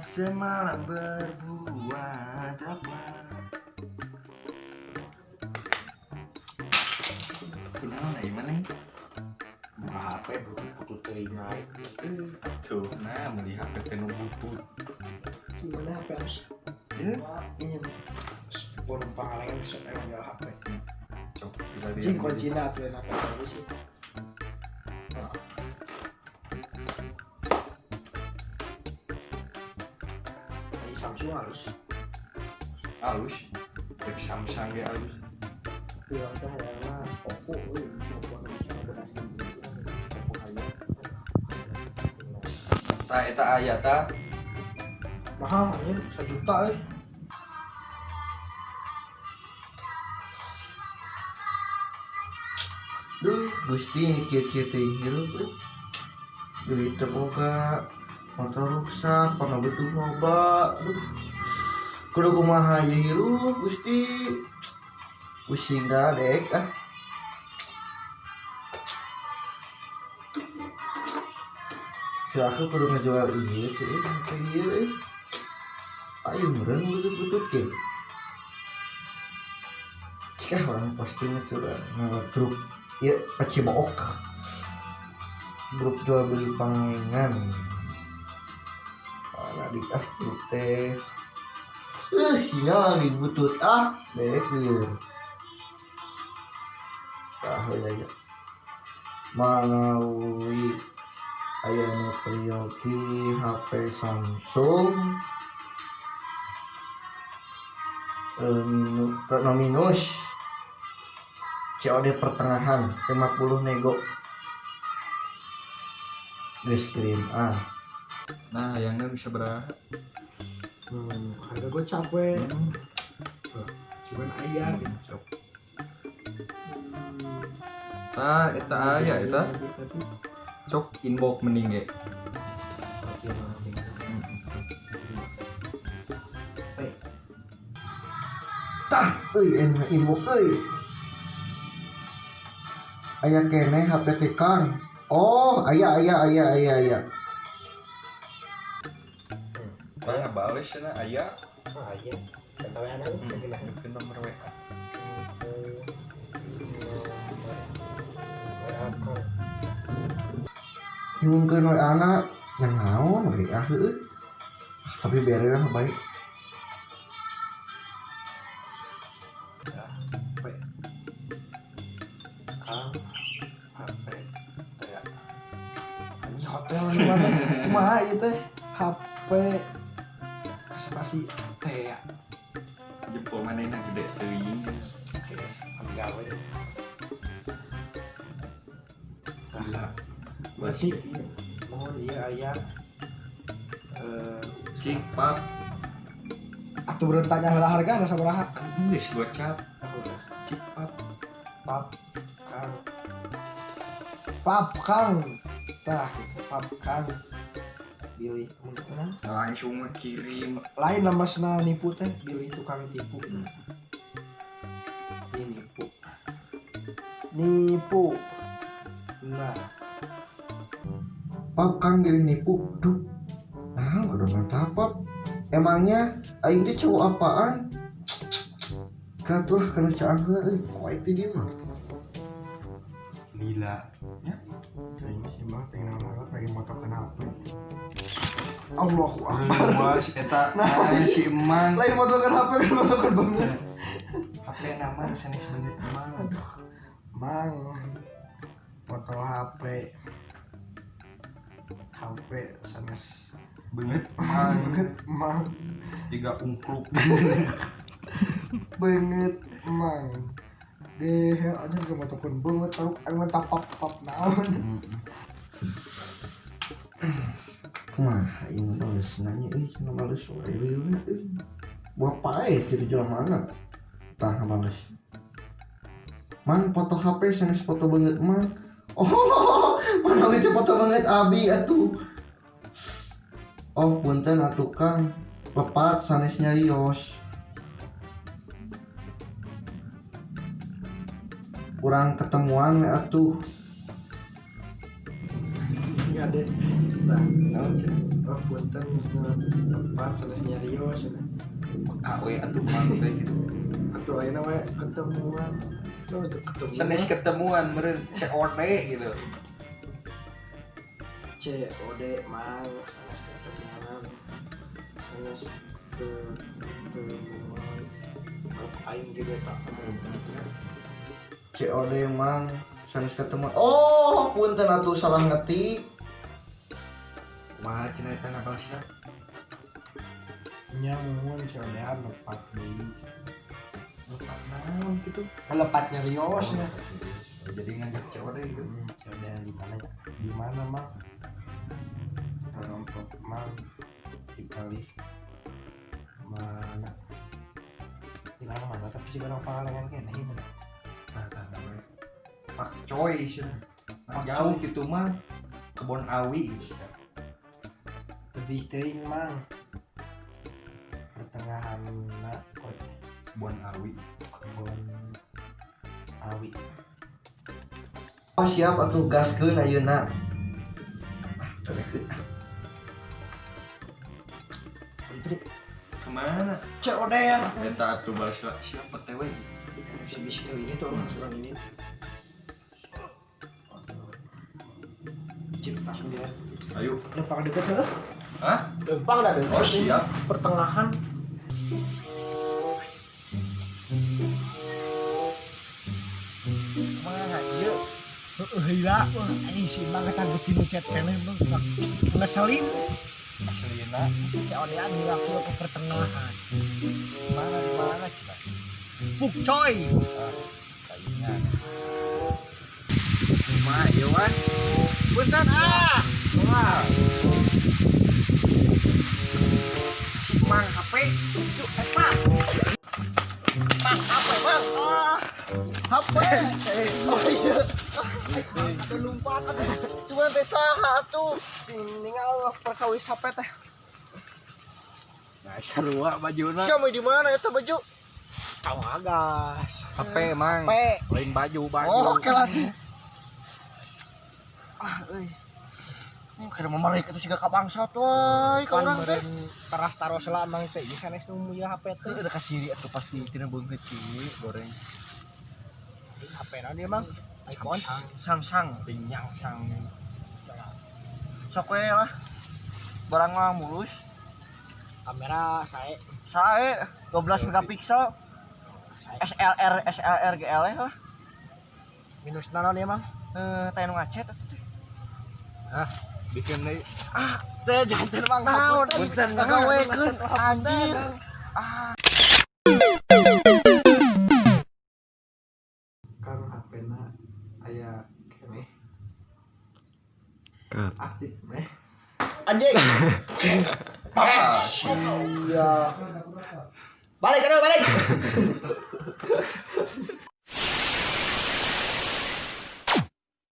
Semalam berbuat apa? Kunaon ai maneh? Buka HP butut teuing aing. Tuh, nah meuli HP teh nu butut. Gimana HP harus? Ya, Iya. Pun pangalengan bisa emang jual HP. Cok, kita lihat. Cing kuncina atuh enak bagus sih. Ai Samsung halus. Alus. Rek Samsung ge alus. Bilang teh hayangna Oppo euy, Oppo anu bisa ngabenasin. Oppo hayang. Tah eta aya tah. Mahal anjir, 1 juta euy. Duh, Gusti ini kieu-kieu teuing hirup euy. Duit teu boga, motor rusak, pangabutuh loba. Duh. Kudu kumaha ieu hirup, Gusti. Pusing dah dek ah. Kira aku kudu ngejual ieu teh, HP ieu euy. Ayo meureun butut-butut ge. Cik orang posting itu grup ya Pacibook, grup jual beli pangalengan. Mana di ah grup teh ya butut ah dek lieur tah ya ya mangawi aya nu peryogi HP Samsung no minus COD pertengahan 50 nego geus kirim ah. Nah, hayangna bisa beraha? Harga gocap we. Cuman aya gitu. Sok. Tah eta aya eta. Sok inbox mending ge. Tah euy enak inbox euy aya keneh HP teh Kang. Oh aya aya aya aya aya. Tah bales cenah aya. Ah iya. Kan tahu anak kan Ke nomor WA. WA Kang. Nyungkeun we anak yang naon WA heueuh. Tapi bere lah baik. HP. Kang HP. Teh. Anjing hotel di mana? Kumaha ieu teh? HP kasih teh. Jempol manehna gede teuing. Oke, gawe. Gila. Berarti iya, mohon iya aya Cing pap atuh beurang tanya heula hargana sabaraha. Geus gocap. Cik pap. Pap Kang. Pap Kang. Tah, gitu. Pap Kang. Bilih mun kunaon? Langsung kirim. Lain lah masna nipu teh, bilih tukang tipu. Ini nipu. Nipu. Nah, Pap Kang bilih nipu. Duh. Nah, udah mantap pap. Emangnya aing teh cowok apaan? Katulah kena caang heula euy, poek di dieu mah. Lila. Ya. Teuing sih mah teh naon lagi motokeun HP. Allahu Akbar. Luas eta nah, si emang. Lain motokeun HP kan motokeun banget. HP nama sanes beungeut emang. Aduh. Mang. Foto HP. HP sanes Beungeut emang. banget mang. Tiga ungkluk. Banget mang. Deh aja ke motokeun banget taruh aing mah tapap-tap naon. Kumaha ieu males nanya euy, cenah males wae euy. Buah paeh kitu jelema. Tah males. Mang foto HP sanes foto beungeut mang. Oh, mana teh foto beungeut abi atuh. Oh, punten atuh Kang. Lepat sanes nyarios. Kurang ketemuan we atuh. Ngade. Tah, Naon cenah? oh punten cenah tempat sanes nyarios cenah. Peka we atuh mang teh gitu. Atuh ayeuna we ketemuan. Lo untuk ketemuan. Sanes ketemuan meureun COD gitu. COD mang sanes ketemuan. Sanes ketemuan. Kalau aing ge tak COD mang sanes ketemu. Oh, punten atuh salah ngetik. Kumaha cenah eta ngabalesna? Nya mun COD-an lepat deui. Lepat naon gitu? Lepat nyarios nya. Oh, jadi ngajak COD gitu. COD-an di mana ya? Di mana mang? Kelompok mang di kali mana? Di mana mana? Tapi juga orang Pangalengan kene ieu mah. Tah tah namanya. Pak Coy cenah. Pak Jauh Coy. gitu mah. Kebon Awi gitu. Lebih teuing mang. Pertengahan na Kebon Awi. Kebon Awi. Oh, siap atuh gaskeun ayeuna. Ah, terekeun ah. Kemana? COD-an. Eta atuh balas lah siapa teh we? Si bisikal ini tuh orang ini. Cip langsung dia. Ayo. Lempang deket heuh. Hah? Lempang dah deket. Oh siap. Pertengahan. Kumaha ieu? Heeh heula. Wah, anjing si Mang eta geus dinu chat keneh bang. Ngeselin. Aslina COD-an heula ke pertengahan. mana di mana cenah? Puk coy. Ah, saingan. Kumaha ieu wan? Punten ah. Wah. Si Mang HP Yuk, eta. Pak, HP Bang. Ah. HP. Oh iya. Lumpat atuh. Cuman teh saha atuh? Cing ningal perkawis HP teh. Nah, sarua bajuna. Sia mah di mana eta baju? Awas. HP mang. P. Lain baju baju. Oh, oke lah. Ah, euy. Kada mamalik atuh siga ka bangsat wae ka urang teh. Teras taruh selama teh ieu sanes nu muya HP teh. Udah kasih atuh pasti tina beungeut sih goreng. HP naon ieu Mang? iPhone. Samsung. Pinyang sang. Sok we lah. Barang mah mulus. Kamera sae. Sae 12 megapiksel. SLR SLR GL lah. Minus naon ieu Mang? Eh, teh nu ngacet atuh teh. Bikin deui. Ah, teh janten mang naon. Punten, ngagawekeun anjir. Ah. Kang HP-na aya keneh. Cut. Aktif meh. Anjing. Ah, Iya. Balik aduh, balik.